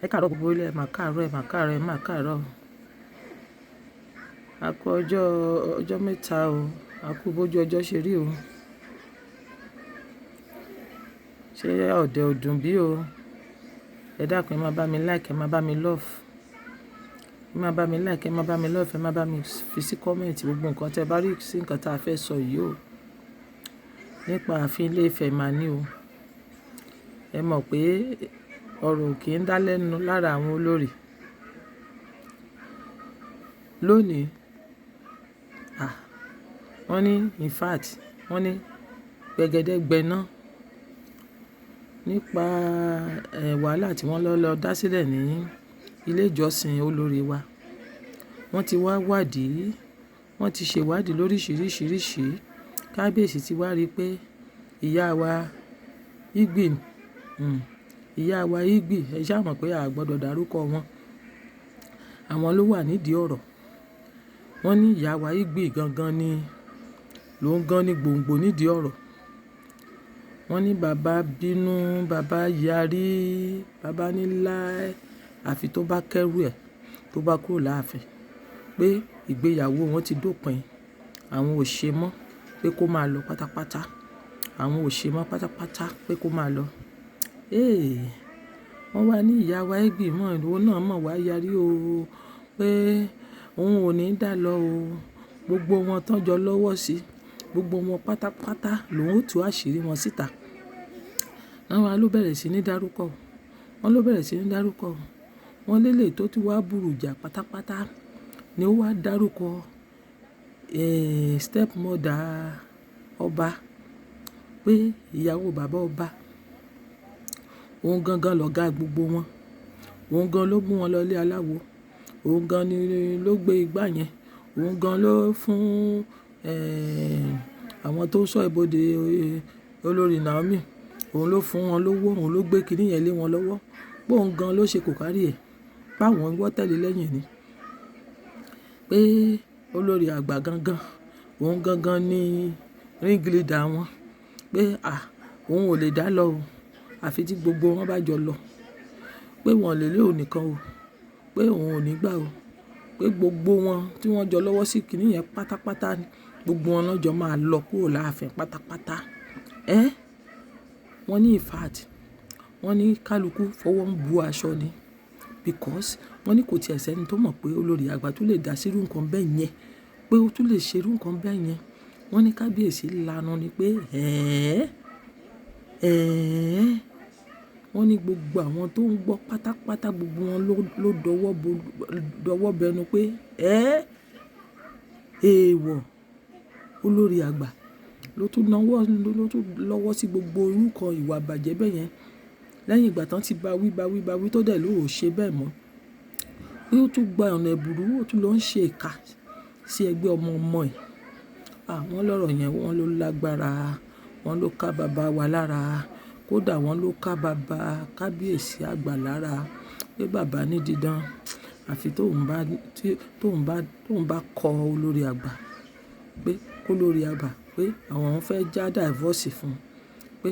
Ẹ káàárọ̀ gbogbo ilé, ẹ máa káàárọ̀, ẹ máa káàárọ̀, ẹ máa káàárọ̀. A kú ọjọ́, ọjọ́ mẹ́ta o. A kú bójú ọjọ́ ṣe rí o. Ṣé ọ̀dẹ̀ ò dùn bí o? Ẹ dákun, ẹ máa bá mi like, ẹ máa bá mi love. Ẹ máa bá mi like, ẹ máa bá mi love, ẹ máa bá mi fi sí comment gbogbo nǹkan tí ẹ bá rí sí nǹkan tí a fẹ́ sọ yìí o. Nípa ààfin ilé Ifẹ̀ máa ní o. Ẹ mọ̀ pé ọ̀rọ̀ ò kí ń dá lẹ́nu lára àwọn olórí. Lónìí, à, wọ́n ní in fact, wọ́n ní gbẹgẹdẹ gbẹná nípa, ẹ́, wàhálà tí wọ́n lọ lọ dá sílẹ̀ ní ilé ìjọsìn olórí wa. Wọ́n ti wá wádìí, wọ́n ti ṣe ìwádìí lóríṣiríṣi. Kábíyèsí ti wá rí pé ìyá wa Igbi, ìyá wa Igbi, ẹ ṣá mọ̀ pé a gbọdọ̀ dárúkọ wọn. Àwọn ló wà nídìí ọ̀rọ̀. Wọ́n ní ìyá wa Igbi gangan ni, ló ń gan ní gbòǹgbò nídìí ọ̀rọ̀. Wọ́n ní bàbá bínú, bàbá yarí, bàbá ní láé, àfi tó bá kẹ́rù ẹ̀, tó bá kúrò láàfin. Pé ìgbéyàwó wọn ti dópin, àwọn ò ṣe mọ́, pé kó máa lọ pátápátá. Àwọn ò ṣe mọ́ pátápátá pé kó máa lọ. Ee! Wọ́n wá ní ìyá wa Igbi mọ̀, òun náà mọ̀ wá yarí o pé òun ò ní dá lọ o. Gbogbo wọn tán jọ lọ́wọ́ sí, gbogbo wọn pátápátá lòun ó tú àṣírí wọn síta. Wọ́n wá ló bẹ̀rẹ̀ sí ní dárúkọ. Wọ́n ló bẹ̀rẹ̀ sí ní dárúkọ. Wọ́n lélè tó ti wá búrú jà pátápátá ni ó wá dárúkọ, stepmother ọba pé ìyàwó bàbá ọba. Òun gangan lọ̀gá gbogbo wọn. Òun gan ló mú wọn lọ ilé aláwo. Òun gan ni ló gbé igbá yẹn. Òun gan ló fún, àwọn tó sọ ibodè olórí Naomi. Òun ló fún wọn lówó, òun ló gbé kiní yẹn lé wọn lọ́wọ́. Pé òun gan ló ṣe kòkárí ẹ̀. Pé àwọn wọ́ tẹ̀lé lẹ́yìn ni. Pé olórí àgbà gangan, òun gangan ni ring leader wọn. Pé à, òun ò lè dá lọ o. Àfi tí gbogbo wọn bá jọ lọ. Pé wọ́n lè lé òun nìkan o. Pé òun ò ní gbà o. Pé gbogbo wọn tí wọ́n jọ lọ́wọ́ sí kiní yẹn pátápátá ni. Gbogbo wọn náà jọ máa lọ kúrò láàfin pátápátá. Ẹ́! Wọ́n ní in fact, wọ́n ní kálukú fọwọ́ ń bu aṣọ ni. Because wọ́n ní kò tí ẹ̀ sẹ́ni tó mọ̀ pé olórí àgbà tún lè dá sí irú nǹkan bẹ́ẹ̀ yẹn. Pé ó tún lè ṣe irú nǹkan bẹ́ẹ̀ yẹn. Wọ́n ní kábíyèsí lanu ni pé ẹ́ẹ́, ẹ́ẹ́. Wọ́n ní gbogbo àwọn tó ń gbọ́ pátápátá gbogbo wọn ló dọwọ́ bo, dọwọ́ bẹnu pé ẹ́, èèwọ̀ olórí àgbà ló tún nawọ́, ló tún lọ́wọ́ sí gbogbo orúkọ ìwà ìbàjẹ́ bẹ́ẹ̀ yẹn. Lẹ́yìn ìgbà tán tí bá wí, bá wí, bá wí tó dẹ̀ ló ò ṣe bẹ́ẹ̀ mọ́. Pé ó tún gba ọ̀nà ẹ̀bùrú, ó tún lọ ń ṣe ìkà sí ẹgbẹ́ ọmọ ọmọ ẹ̀. À, wọ́n lọ̀rọ̀ yẹn, wọ́n ló lágbára, wọ́n ló ká bàbá wa lára. Kódà wọ́n ló ká bàbá kábíyèsí àgbà lára. Pé bàbá ní dídán. Àfi tóun bá, tí, tóun bá kọ olórí àgbà pé kó lórí àgbà pé àwọn fẹ́ já divorce fún un. Pé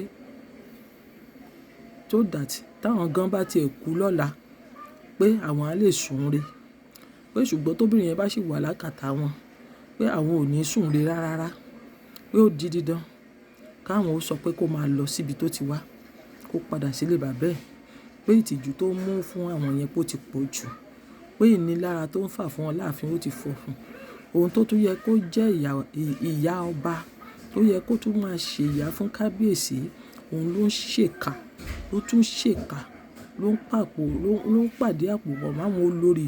so that táwọn gan bá ti ẹ kú lọ́la pé àwọn á lè sùn re. Pé ṣùgbọ́n tóbìnrin yẹn bá sì wà lákàtà wọn pé àwọn ò ní sùn re rárá. Pé ó di dídán káwọn ó sọ pé kó máa lọ síbi tó ti wá, kó padà sílé bàbá ẹ̀. Pé ìtìjú tó ń mú fún àwọn yẹn pé ó ti pọ̀ jù. Pé ìnilára tó ń fà fún wọn láàfin ó ti fọ̀ fún. Ohun tó tún yẹ kó jẹ́ ìyá, ìyá ọba tó yẹ kó tún máa ṣe ìyá fún kábíyèsí, òun ló ń ṣe ìkà, ló tún ṣe ìkà, ló ń pàpọ̀, ló ń pàdé àpò pọ̀ mọ́ àwọn olórí.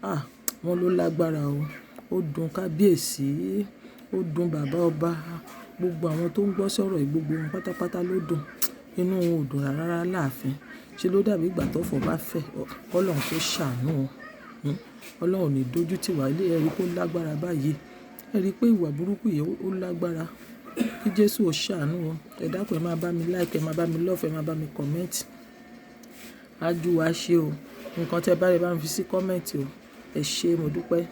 À, wọ́n ló lágbára o. Ó dùn kábíyèsí, ó dùn bàbá ọba. Gbogbo àwọn tó ń gbọ́ sọ̀rọ̀ yìí gbogbo wọn pátápátá ló dùn. Inú wọn ò dùn rárá láàfin. Ṣé ló dàbí ìgbà tó ọ̀fọ̀ bá fẹ́, Ọlọ́run kó ṣàánú o. Ọlọ́run ò ní dójú tí wá ilé ẹ rí pé ó lágbára báyìí. Ẹ rí pé ìwà burúkú yìí ó lágbára. Kí Jésù ó ṣàánú o. Ẹ dákun, ẹ máa bá mi like, ẹ máa bá mi love, ẹ máa bá mi comment. A jú wa ṣe o. Nǹkan tí ẹ bá rí, ẹ bá mi fi sí comment o. Ẹ ṣé, mo dúpẹ́.